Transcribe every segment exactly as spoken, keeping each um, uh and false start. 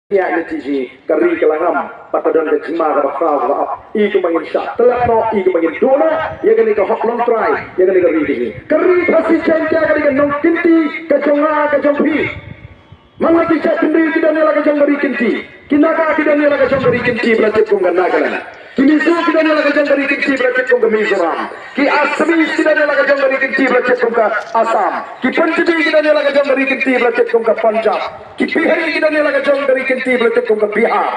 Ïa ngi ti ji ka ri ka la ngam bad ka don ka jingma kaba khraw kaba ap. I kumba ngin shah tlep noh, i kumba ngin duh noh ïa kane ka hok longtrai, ïa kane ka ri ka jong ngi. Ka ri Khasi Jaiñtia ka dei ka nongkynti ka jong nga ka jong phi. Manla ki jait bynriew ki don ïa la ka jong ka ri kynti. Ki Naga ki don ïa la ka jong ka ri kynti ba la tip kum ka Nagaland. Ki Mizo ki don ïa la ka jong ka ri kynti ba la tip kum ka Mizoram. Ki Assamese ki don ïa la ka jong ka ri kynti ba la tip kum ka Assam. Ki Punjabi ki don ïa la ka jong ka ri kynti ba la tip kum ka Punjab. Ki Bihari ki don ïa la ka jong ka ri kynti ba la tip kum ka Bihar.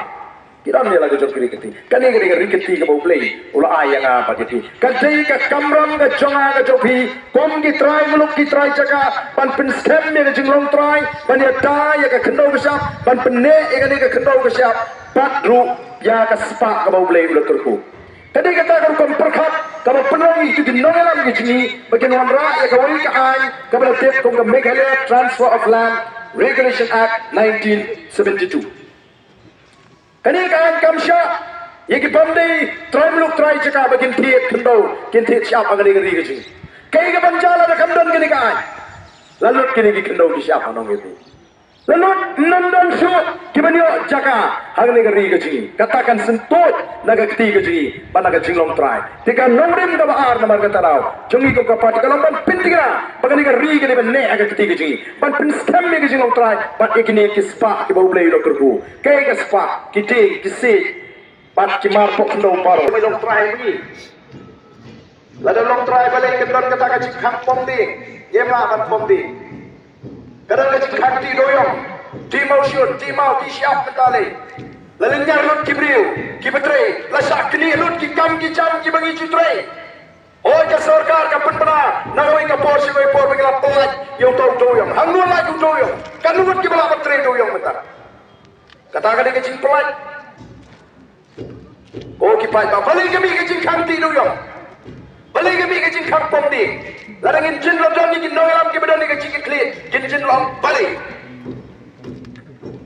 Ki don ïa la ka jong ka ri kynti. Kane ka dei ka ri kynti kaba U Blei u la ai ïa nga bad ïa phi. Ka dei ka kamram ka jong nga ka jong phi kum ki trai muluk ki trai jaka ban pynskhem ïa ka jinglong trai, ban ïada ïa ka khyndew ka shyiap, ban pynneh ïa kane ka khyndew ka shyiap bad ruh ïa ka spah kaba U Blei u la kyrkhu. Ka dei kata ka rukom pyrkhat kaba pynlong ïa kito ki nongïalam ki jong ngi ba kin wanrah ïa kawei ka aiñ kaba la tip kum ka Meghalaya Transfer of Land Regulation Act nineteen seventy-two. Kane ka aiñ kam shah ïa ki bym dei trai muluk trai jaka ba kin thied khyndew, kin thied shyiap ha kane ka ri ka jong ngi. Kaei kaban jia lada kam don kane ka aiñ? La lut kine ki khyndew ki shyiap ha nongwei. La lut, ym don shuh kiban ïoh jaka ha kane ka ri ka jong ngi. Kata kan syntuid na ka kti ka jong ngi bad na ka jinglong trai. Te ka nongrim kaba ar namar kata ka daw jong ngi kum ka party ka long ban pyntikna ba kane ka ri ka dei ban neh ha ka kti ka jong ngi, ban pynskhem ïa ka jinglong trai bad ïa kine ki spah kiba U Blei u la kyrkhu. Kaei ka spah? Ki tieng, ki siej bad ki mar pok khyndew baroh. Long trai ma ngi. Lada long trai balei kan don kata ka jingkhang pom dieng? Ngim lah ban pom dieng. Ka don ka jingkhang tih dewïong, tih mawshun, tih maw, tih shyiap mynta lei. La lynñiar lut ki briew kiba trei, la shah knieh lut ki kam ki jam kiba ngi ju trei. Hooid, ka sorkar ka pynbna na kawei ka por sha kawei por ba ngi la pyllait ïa uto u dewïong. Hangno lait u dewïong? Katno ngut kiba lah ban trei dewïong mynta? Kata ka dei ka jingpyllait. Ko ki paidbah, balei ka mih ka jingkhang tih dewïong? Balei ka mih ka jingkhang pom dieng? Lada ngin jin la don ïa ki nongïalam kiba don ïa ka jingkitkhlieh, kin jin la ong balei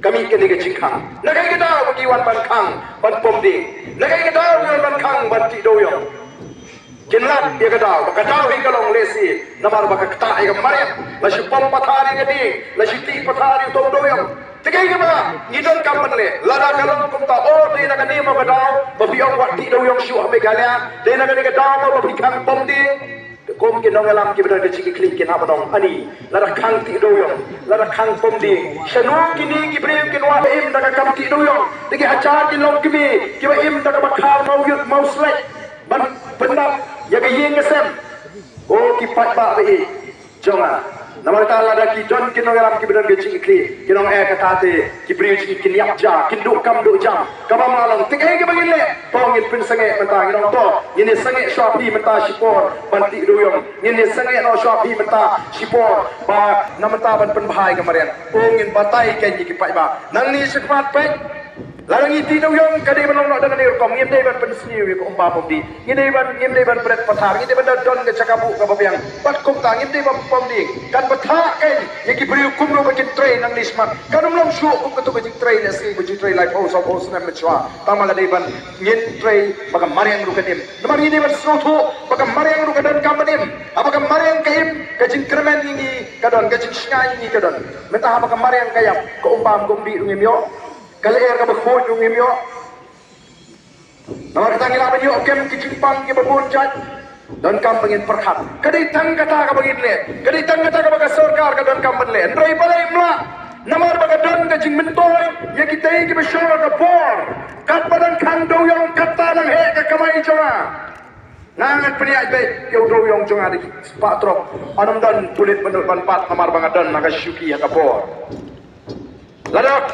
ka mih kane ka jingkhang. Na kaei ka daw ba ki wan ban khang ban pom dieng? Na kaei ka daw ki wan ban khang ban tih dewïong? Kin lap ïa ka daw, ba ka daw hi ka long lehse namar ba ka ktah ïa ka mariang, la shu pom pathar ïa ka dieng, la shu tih pathar ïa uto u dewïong. Te kaei kaba ngi donkam ban leh? Lada ka long kumta, o, dei na kane mo ka daw ba phi ong wat tih dewïong shuh ha Meghalaya, dei na kane ka daw mo ba phi khang pom dieng? Te kum ki nongïalam kiba don ka jingkitkhlieh kin hap ban ong, ani, lada khang tih dewïong, lada khang pom dieng, shano kine ki briew kin wad im da ka kam tih dewïong? Te ki hajar ki longkmie kiba im da kaba khar mawïut mawslek ban pyndap ïa ka ïing ka sem. Ko ki paidbah ba ïeit jong nga, namar kata lada ki don ki nongïalam kiba don ka jingkitkhlieh, kin ong, eh, kata te ki briew jong ngi kin ïap ja, kin duh kam duh jam. Kaba ma long, te kaei kaba ngin leh? To ngin pynsangeh mynta, ngin ong to ngin ïa sangeh shuwa phi mynta shipor ban tih dewïong. Ngin ïa sangeh noh shuwa phi mynta shipor ba na mynta ban pynbha ïa ka mariang. To ngin batai kein ïa ki paidbah. Nangne shakhmat peit, lada ngi tih dewïong ka dei ban long noh da kane ka rukom, ngim dei ban pynsniew ïa ka umbam umdih. Ngi dei ban, ngim dei ban bret pathar, ngi dei ban da don ka jaka buh kaba biang. Bad kumta ngim dei ban pom dieng. Kan bthah kein ïa ki briew kumno ba kin trei nangne shakhmat. Kan ym long shuh kum kato ka jingtrei lehse ba ju trei laiphew sawphew snem mynshuwa. Tangba ka dei ban ngin trei ba ka mariang ruh kan im. Namar ngi dei ban sngewthuh ba ka mariang ruh ka donkam ban im. Haba ka mariang ka im, ka jingkyrmen ïa ngi ka don, ka jingshngaiñ ïa ngi ka don. Mynta haba ka mariang ka ïap, ka umbam ka umdih ruh ngim ïoh. Ka lyer kaba khuid ruh ngim ïoh. Namar kata ngi lah ban ïoh kem ki jingpang kiba bun jait. Donkam ba ngin pyrkhat. Ka dei tang kata kaba ngin leh. Ka dei tang kata kaba ka sorkar ka donkam ban leh. Hynrei balei ym lah? Namar ba ka don ka jingmyntoi ïa kitei kiba shong ha ka bor. Katba dang khang dewïong, kata dang heh ka kamai jong nga. Nga ngan pynïaid beit ïa u dewïong jong nga da ki spah trok. Ym don pulit ban lut ban bat namar ba nga don na ka shuki ha ka bor. Lada,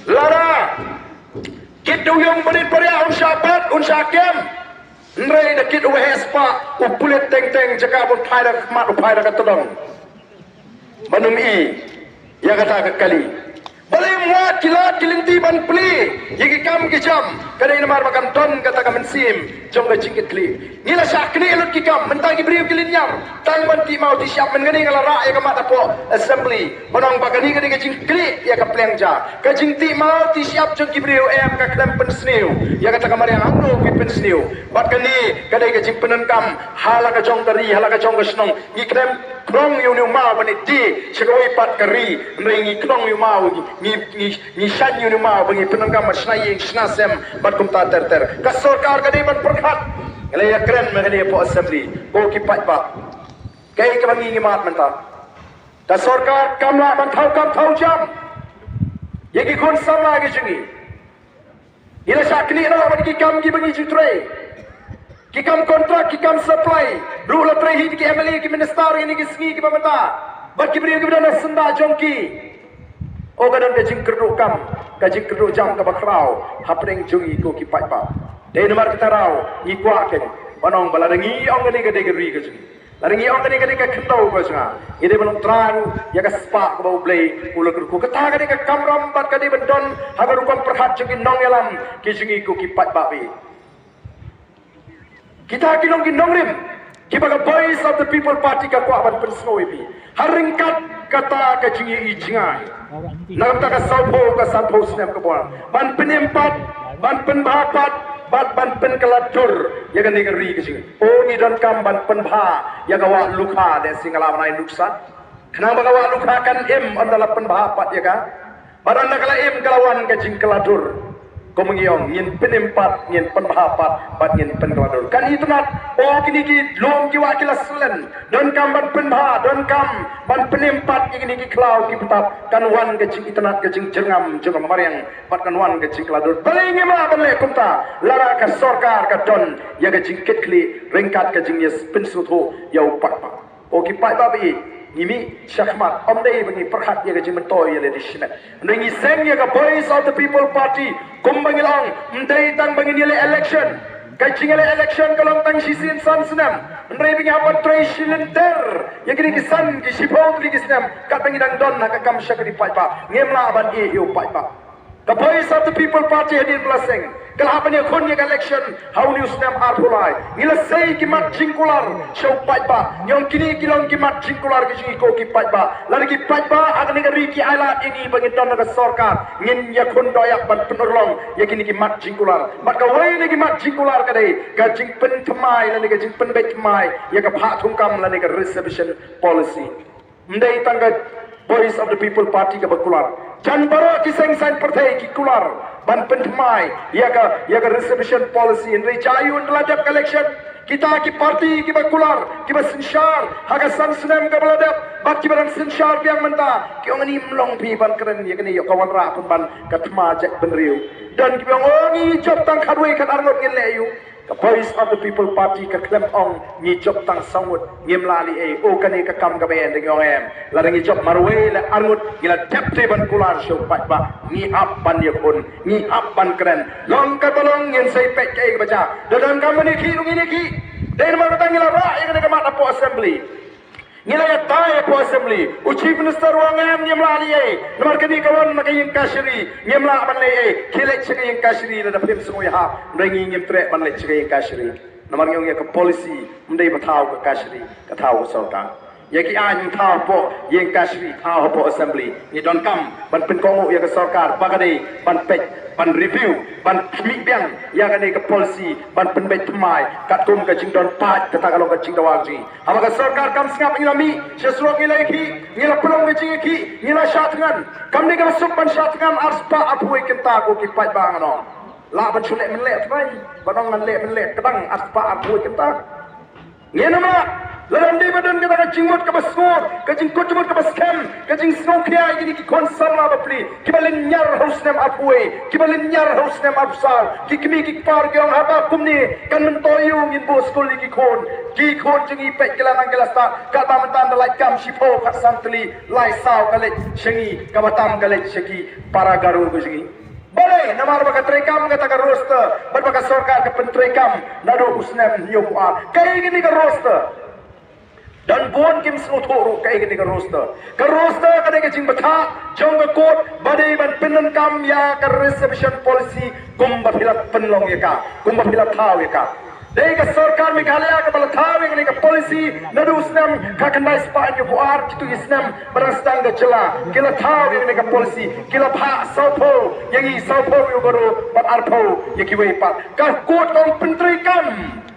lada kit dewïong barit bariah un shah bat, un shah kem. Hynrei da kit uba heh spah, u pulit teng teng, jaka ban phai da ka khmat u phai da ka tdong ban ym i ïa kata ka kali. Balei ym wad ki lad ki lynti ban plie ïa ki kam ki jam? Ka dei namar ba kan don kata ka mynsiem jong ka jingkitkhlieh. Ngi la shah knieh lut ki kam, mynta ki briew ki lynñiar tang ban tih maw tih shyiap. Mynta nga la rah ïa ka mat hapoh assembly ban ong ba kane ka dei ka jingklieh ïa ka pliang ja. Ka jingtih maw tih shyiap jong ki briew, em, ka khlem pynsniew ïa kata ka mariang. Hangno phi pynsniew? Bad kane ka dei ka jingpyndonkam ha la ka jong ka ri, ha la ka jong ka shnong. Ngi khlem Khlong ïa une u maw ban ïa die sha kawei pat ka ri, hynrei ngi khlong ïa u maw, ngi, ngi, ngi, ngi shaiñ ïa une u maw ba ngi pyndonkam ban shna ïing shna sem bad kumta ter ter. Ka sorkar ka dei ban pyrkhat. Nga la ïakren mynne hapoh assembly, ko ki paidbah. Kaei kaba ngi ngi mad mynta? Ka sorkar kam lah ban thaw kam thaw jam ïa ki khun samla ki jong ngi. Ngi la shah knieh noh bad ki kam kiba ngi ju trei. Ki kam kontrak, ki kam supply. Ruh la trei hi ki M L A, ki minister ïa kine ki sngi kiba mynta. Bad ki briew kiba don ha syndah jong ki. O, ka don ka jingkyrduh kam, ka jingkyrduh jam kaba khraw hapdeng jong ngi ko ki paidbah. Dei namar kata ruh ngi kwah kein ban ong ba lada ngi ong kane ka dei ka ri ka jong ngi, lada ngi ong kane ka dei ka khyndew ka jong nga, ngi dei ban ong trai ruh ïa ka spah kaba U Blei u la kyrkhu. Kata ka dei ka kamram bad ka dei ban don ha ka rukom pyrkhat jong ki nongïalam ki jong ngi ko ki paidbah. Kita ki long ki nongrim kiba ka Voice of the People Party ka kwah ban pynsngew ïa phi ha ryngkat kata ka jingïohi jngai. Na ka bynta ka sawphew ka sanphew snem kaba wan, ban pynim pat, ban pynbha pat bad ban pynkylla dur ïa kane ka ri ka jong ngi. O, ngi donkam ban pynbha ïa ka wah Lukha, lehse nga lah ban ai nuksa. Khnang ba ka wah Lukha kan im ynda la pynbha pat ïa ka. Bad ynda ka la im ka la wan ka jingkylla dur. Kum ngi ong, ngin pynim pat, ngin pynbha pat bad ngin pynkylla dur. Kan itynnad, o kine ki lum ki wah ki la slen. Donkam ban pynbha, donkam ban pynim pat ïa kine ki khlaw ki btap. Kan wan ka jingitynnad, ka jingjyrngam jong ka mariang bad kan wan ka jingkylla dur. Balei ngim lah ban leh kumta? Lada ka sorkar ka don ïa ka jingkitkhlieh ryngkat ka jingïapynsngewthuh ïa u paidbah. Ko ki paidbah, ngi mih shakhmat, ym dei ba ngi pyrkhat ïa ka jingmyntoi ïa lade shimet. Hynrei ngi seng ïa ka Voice of the People Party, kumba ngi la ong, ym dei tang ba ngin ïaleh election. Ka jingïaleh election ka long tang shisien san snem. Hynrei ba ngi hap ban trei shilynter ïa kine ki san ki shiphew tylli ki snem, katba ngi dang don ha ka kam shakri paidbah. Ngim lah ban ïeh ïa u paidbah. Ka Voice of the People Party hadien ba la seng ka la hap ban ïakhun ïa ka election ha une u snem arphew lai. Ngi la sei ki mat jingkular sha u paidbah. Ngi ong kine ki long ki mat jingkular ki jong ngi ko ki paidbah. Lada ki paidbah ha kane ka ri ki ailad ïa ngi ba ngin don ha ka sorkar, ngin ïakhun dohïap ban pynurlong ïa kine ki mat jingkular. Bad kawei na ki mat jingkular ka dei ka jingpynthymmai lane ka jingpynbeit thymmai ïa ka phah thungkam lane ka reservation policy. Ym dei tang ka Voice of the People Party kaba kular. Jan baroh ki seng saiñ pyrthei ki kular ban pynthymmai ïa ka, ïa ka reservation policy. Hynrei jia ïa u, ynda la dep ka election, kita ki party kiba kular, kiba synshar ha ka san snem kaba la dep bad kiba dang synshar biang mynta, ki ong, ngim long phi ban kren ïa kane, ïoh ka wanrah pynban ka thma jaitbynriew. Don kiba ong, o, ngi jop tang khatwei khatar ngut ngin leh ïa u. Ka Voice of the People Party ka khlem ong ngi jop tang saw ngut, ngim lah leh ei. O, kane ka kam kaba ïeng, da ngi ong em. Lada ngi jop marwei lane ar ngut, ngi la dep te ban kular sha u paidbah. Ngi hap ban ïakhun, ngi hap ban kren. Long kaba long, ngin sa ïa peit kaei kaba jia. Da donkam ban ïakhih ruh ngin ïakhih. Dei namar kata ngi la rah ïa kane ka mat hapoh assembly. Ngi la ïatai hapoh assembly. U Chief Minister u ong em, ngim lah leh ei. Namar kane ka wan na ka ïing kashari, ngim lah ban leh ei. Khie leit sha ka ïing kashari lada phim sngewbha. Hynrei ngi ngim treh ban leit sha ka ïing kashari. Namar ngi ong ïa ka policy ym dei ba thaw ka kashari, ka thaw ka sorkar. Ïa ki aiñ ym thaw hapoh ïing kashari, thaw hapoh assembly. Ngi donkam ban pynkohnguh ïa ka sorkar ba ka dei ban peit, ban review, ban khmih biang ïa kane ka policy, ban pynbeit thymmai katkum ka jingdon paid, kata ka long ka jingdawa ka jong ngi. Haba ka sorkar kam sngap, ngi la mih sha surok, ngi la ïakhih, ngi la pynlong ka jingïakhih, ngi la shah thngan. Kam dei kaba suk ban shah thngan ar spah arphew wei kynta, ko ki paidbah, ngan ong. Lah ban shu leh mynleh trai, ban ong ngan leh mynleh kdang ar spah arphew wei kynta. Ngin ym lah, lada ym dei ba don kata ka jingmut kaba sngur, ka jingkut jingmut kaba skhem, ka jingsngewkhia ïa kine ki khun samla bapli, kiba lynñiar ha u snem arphew wei, kiba lynñiar ha u snem arphew saw, ki kmie ki kpa ki ong haba kumne kan myntoi ïa u, ngin buh skul ïa ki khun. Ki khun jong ngi peit ki la nang ki la stad, katba mynta ynda lait kam shiphew khatsan tylli, lai saw ka leit sha ngi, kaba tam ka leit sha ki para Garo ka jong ngi. Balei? Namar ba ka treikam kata ka roster, bad ba ka sorkar ka pyntreikam naduh u snem hynñiewphew ar. Kaei kane ka roster? Don bun kim sngewthuh ruh kaei kane ka roster. Ka roster ka dei ka jingbthah jong ka court ba dei ban pyndonkam ïa ka reservation policy kumba phi la pynlong ïa ka, kumba phi la thaw ïa ka. Dei ka sorkar Meghalaya kaba la thaw ïa kane ka policy naduh u snem khatkhyndai spah hynñiewphew ar, kito ki snem ba dang sdang ka jylla ki la thaw ïa kane ka policy, ki la phah sawphew ïa ngi, sawphew ïa u Garo bad arphew ïa kiwei pat. Ka court ka ong pyntreikam.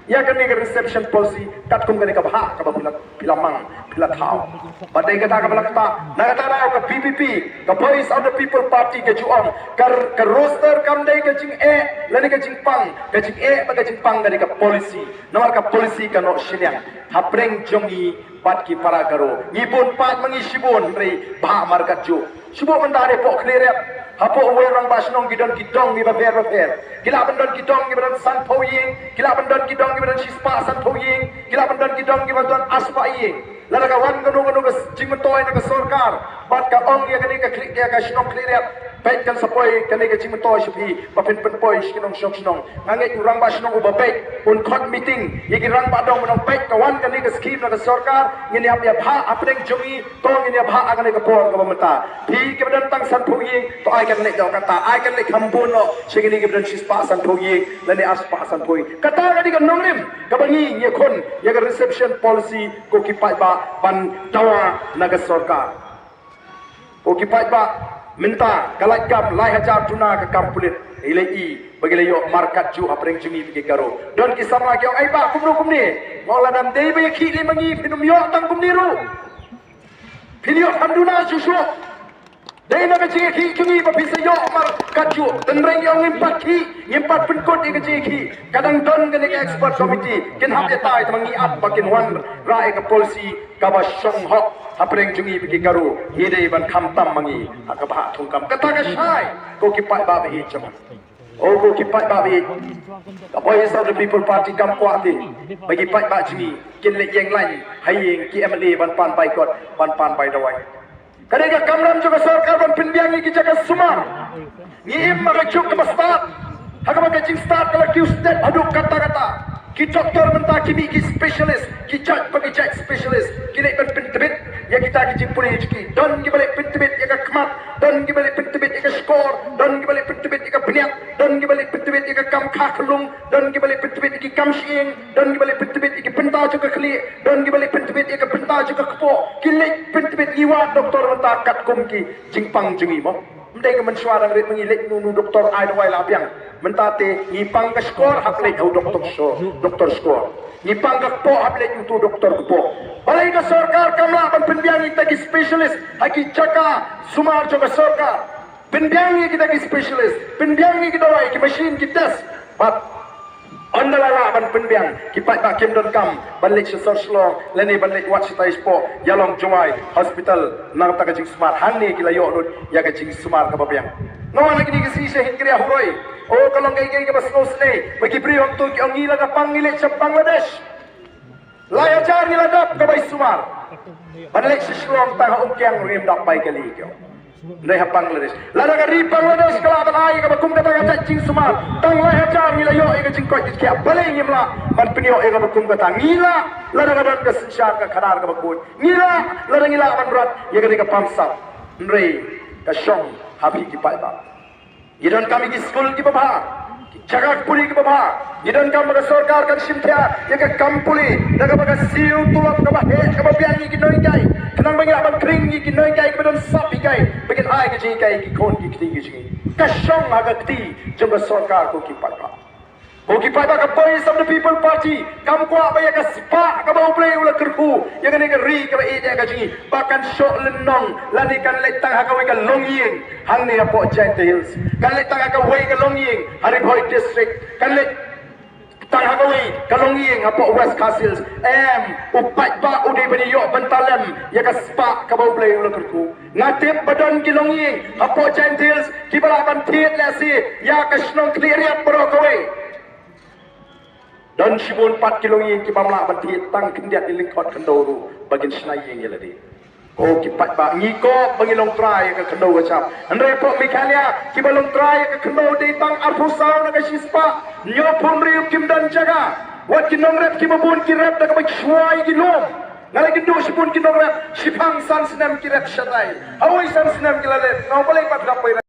ïa kane ka reception policy katkum kane ka bhah kaba phi la, phi la mang, phi la thaw. Bad dei kata kaba la kata, na kata ka daw ka P P P, ka Voice of the People Party ka ju ong, ka, ka roster kam dei ka jingeh lane ka jingpang, ka jingeh bad ka jingpang ka dei ka policy. Namar ka policy ka noh shiliang hapdeng jong ngi bad ki para Garo. Ngi bun paid ma ngi shibun, hynrei bhah markatjuh. Shu bok mynta hapoh Khliehriat, hapoh uwei u rangbah shnong ki don ki dong kiba pher bapher. Ki lah ban don ki dong kiba don sanphew ïing, ki lah ban don ki dong kiba don shispah sanphew ïing, ki lah ban don ki dong kiba don arspah ïing. Lada ka wan kano kano ka jingmyntoi na ka sorkar bad ka ong ïa kane ka Khlieh, ïa ka shnong Khliehriat, peit kan sa poi kane ka jingmyntoi sha phi ba phin pynpoi sha ki nongshong shnong. Nga ngeit u rangbah shnong uba beit un khot meeting ïa ki rangbah dong ban ong peit, ka wan kane ka skhim na ka sorkar, ngin ïa bha hapdeng jong ngi, to ngin ïa bha ha kane ka por kaba mynta. Phi kiba don tang sanphew ïing, to ai kan leit noh kata, ai kan leit kham bun noh sha kine kiba don shispah sanphew ïing lane arspah sanphew ïing. Kata ka dei ka nongrim kaba ngi ngi khun ïa ka reception policy, ko ki paidbah, ban dawa na ka sorkar. Ko ki paidbah, mynta ka lait kam lai hajar duna ka kam pulit, i leh i ba ki la ïoh markatjuh hapdeng jong ngi ki Garo. Don ki samla ki ong, ai bah, kumno kumne? Mo, lada ym dei ba ïa khih lei ma ngi phin ym ïoh tang kumne ruh. Phin ïoh kham duna shuh shuh. Dei na ka jingïakhih jong ngi ba phi sa ïoh markatjuh. Tynrai ngi ong ngim pat khih, ngim pat pynkut ïa ka jingïakhih. Ka dang don kane ka expert committee, kin hap ïatai, te ma ngi ap ba kin wanrah ïa ka policy kaba shong hok hapdeng jong ngi bad ki Garo. Ngi dei ban kham tam ma ngi ha ka bhah thungkam. Kata ka shai, ko ki paidbah ba ïeit jong nga. O ko ki paidbah ba ïeit, ka Voice of the People Party kam kwah te ba ki paidbah jong ngi kin leit ïeng lain ha ïing ki M L A ban pan baikot, ban pan bai dawai. Ka dei ka kamram jong ka sorkar ban pynbiang ïa ki jaka sumar. Ngi im ha ka juk kaba stad, ha kaba ka jingstad ka la kiew stet haduh katta katta. Ki doktor mynta ki mih ki specialist, ki jait pa ki jait specialist, ki leit ban pyntbit ïa kita ki jingpule jong ki. Don kiba leit pyntbit ïa ka khmat, don kiba leit pyntbit ïa ka shkor, don kiba leit pyntbit ïa ka bniat, don kiba leit pyntbit ïa ka kam kha khyllung, don kiba leit pyntbit ïa ki kam shyieng, don kiba leit pyntbit ïa ki bynta jong ka khlieh, don kiba leit pyntbit ïa ka bynta jong ka kpoh. Ki leit pyntbit, ngi wad doktor mynta katkum ki jingpang jong ngi mo. Ym dei ka mynshuwa dang rit ma ngi leit nu nu doktor ai dawai la biang. Mynta te ngi pang ka shkor hap leit ha u doktor shkor, doktor shkor. Ngi pang ka kpoh hap leit utu doktor kpoh. Balei ka sorkar kam lah ban pynbiang ïa kita ki specialist ha ki jaka sumar jong ka sorkar? Pynbiang ïa kita ki specialist, pynbiang ïa ki dawai, ki machine, ki test. Bad ynda la lah ban pynbiang, ki paidbah kim donkam ban leit sha sor Shillong lane ban leit wad shatai shapoh Ïalong Jowai Hospital. Na kata ka jingsumar hangne ki la ïoh lut ïa ka jingsumar kaba biang. Nga wan ha kine ki sngi sha Hynñiewtrep Huroi, o ka long kaei kaei kaba sngewsynei ba ki briew hangto ki ong ngi la ka pang ngi leit sha Bangladesh. Lai hajar ngi la dap ka bai sumar. Ban leit sha Shillong tang ha Umkiang ruh ngim dap bai kali ki ong. Nai ha Bangladesh. Lada ka ri Bangladesh ka lah ban ai kaba kum kata ka jait jingsumar, tang lai hajar ngi la ïoh ïa ka jingkoit jingkhiah. Balei ngim lah ban pynïoh ïa kaba kum kata? Ngi lah lada ka don ka synshar ka khadar kaba khuid. Ngi lah lada ngi lah ban rat ïa kane ka pamsap. Hynrei ka shong ha phi ki paidbah. Ngi donkam ïa ki skul kiba bha, ki jaka pule kiba bha. Ngi donkam ba ka sorkar kan shim khia ïa ka kam pule da kaba ka siew tulop kaba heh kaba biang ïa ki nonghikai, khnang ba ngi lah ban khring ïa ki nonghikai kiba don sap hikai ba kin ai ka jinghikai ïa ki khun ki kti ki jong ngi. Ka shong ha ka kti jong ka sorkar, ko ki paidbah. Ko ki paidbah, ka Voice of the People Party kam kwah ba ïa ka spah kaba U Blei u la kyrkhu ïa kane ka ri kaba ïeit ïa ka jong ngi ba kan shoh lynnong lane kan leit tang ha kawei ka longïing hangne hapoh Jaintia Hills, kan leit tang ha kawei ka longïing ha Ri Bhoi District, kan leit tang ha kawei ka longïing hapoh West Khasi Hills. Em, u paidbah u dei ban ïoh bynta lem ïa ka spah kaba U Blei u la kyrkhu. Nga tip ba don ki longïing hapoh Jaintia Hills kiba lah ban thied lehse ïa ka shnong Khliehriat baroh kawei. Don shibun pat ki longïing ki bym lah ban thied, tang khyndiat ki lyngkot khyndew ruh ba kin shna ïing ïa lade. Ko ki paidbah, ngi kop ba ngi long trai ïa ka khyndew ka shyiap. Hynrei hapoh Meghalaya kiba long trai ïa ka khyndew dei tang arphew saw na ka shispah. Hynñiewphew hynriew kim don jaka. Wat ki nongrep kiba bun ki rep da kaba shuwa ïa ki lum. Nga la ïakynduh shibun ki nongrep, shiphang san snem ki rep shatai. Hawei san snem ki la leh. Nga ong balei pat rep bai